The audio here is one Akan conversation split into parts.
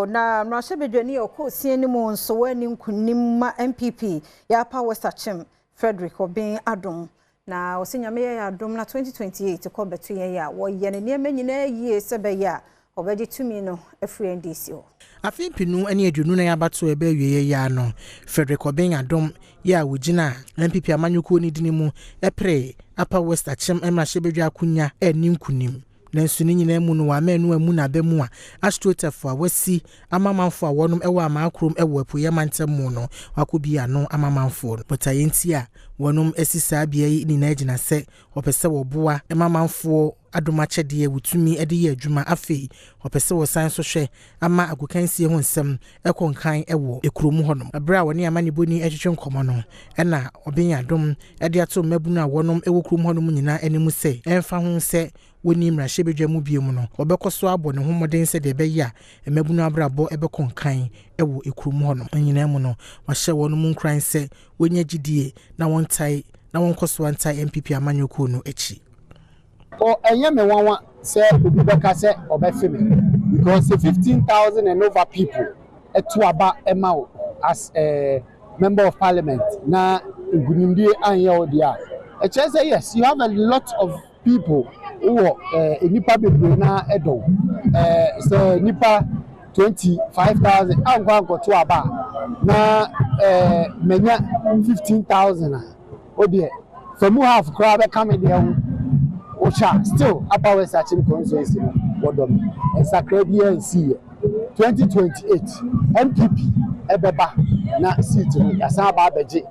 Na mmarahyɛbadwani a ɔkɔɔ sie no mu nso wɔani nkunim ma NPP yɛ Upper West Akyem, Frederick Obeng Adom. Na ɔsɛ Nyame yɛ adom na 2028 kɔ bɛto yɛn a wɔyɛ ne nneɛma nyinaa yie sɛ bɛyɛ a ɔbɛgye tumi no afiri NDC hɔ. Afe 2024 abatoɔ ɛbɛ awieeɛ yi ara no, Frederick Obeng Adom yɛ a wogyina NPP amanyɔkuo no dini mu pere Upper West Akyem mmarahyɛbadwa akonnwa anni nkunim. Nanso ne nyinaa mu no, wɔama ɛno amu n'aba mu a AstroTurf a wɔasi ama amanfoɔ a wɔnom wɔ amaa kurom wɔ Apueeɛ mantam mu no wakɔbue ano ama amanfoɔ no. Botaeɛ nti a wɔnom asi saa bea yi nyinaa gyina sɛ wɔpɛ sɛ wɔboa ma amanfoɔ adom akyɛdeɛ wɔtumi de yɛ adwuma. Afei wɔpɛ sɛ wɔsan nso hwɛ ama agokansie ho nsɛm kɔ nkan wɔ kurom hɔnom. Berɛ a wɔne amanebɔni retwetwe nkɔmmɔ no, ɛna Obeng Adom de ato mmabunu a wɔnom wɔ kurom hɔnom nyinaa anim sɛ ɛmfa ho sɛ wɔnni mmarahyɛbadwa mu bio no, wɔbɛkɔ so abɔ ne ho mmɔden sɛdeɛ ɛbɛyɛ a mmabunu abrabɔ bɛkɔ nkan wɔ kurom hɔnom. Ne nyinaa mu no, wahyɛ wɔn mu nkuran sɛ wɔnya gyidie na wɔntae na wɔnkɔ so antae NPP amanyɔkuo no akyi. Ɛnyɛ me nwanwa sɛ obi bɛka sɛ ɔbɛfe me because sɛ 15,000 and over people ɛto aba ɛma wo as a member of parliament na nkunimdie anyɛ wo deɛ a, ɛkyerɛ sɛ yes, you have a lot of people wɔ nipa bebree na ɛdɔ wo. Sɛ nipa 25,000 ankɔ ankɔto aba a na manya 15,000 a, o deɛ famu half koraa bɛka me deɛ ho wohwɛ a, still Upper West Akyem constituency no wɔdɔ me. Nsakra biara nsiiɛ. 2028 NPP ɛbɛba na seat no yɛasan aba abɛgye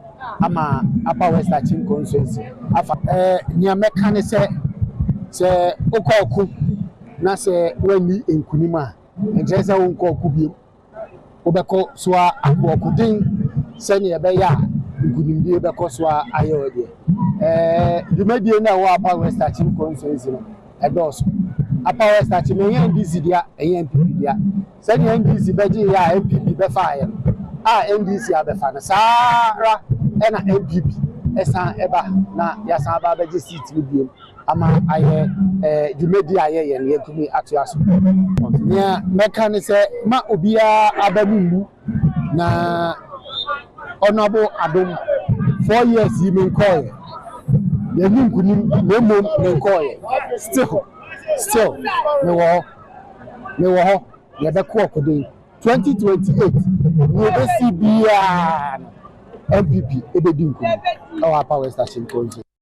ama Upper West Akyem constituency afa. Nea mɛka ne sɛ wokɔ ɔko na sɛ woanni nkunim a, nkyerɛ sɛ wonkɔ ɔko bio. Wobɛkɔ so a akɔ ɔkoden sɛnea ɛbɛyɛ a nkunimdie bɛkɔ so a ayɛ wɔ deɛ. Dwumadie no a ɛwɔ Upper West Akyem constituency no ɛdɔɔso. Upper West Akyem ɛnyɛ NDC dea, ɛnyɛ NPP dea. Sɛnea NDC bɛgye yɛ a NPP bɛfaeɛ no a NDC abɛfa no, saa ara ɛna NPP ɛsan ɛba na yɛasan aba abɛgye seat no bio ama ayɛ dwumadie a yɛyɛ no yɛntumi atoa so. Nea mɛka ne sɛ ma obiara aba mu mmu na Honourable Adom, 4 years yi menkɔɔyɛ, yɛnyi nkunim na mmom menkɔɔyɛ, still mewɔ hɔ, mewɔ hɔ. Yɛbɛkɔ ɔkoden 2028. Nea ebesi biara no, NPP ebedi nkunim ɛwɔ Upper West Akyem constituency.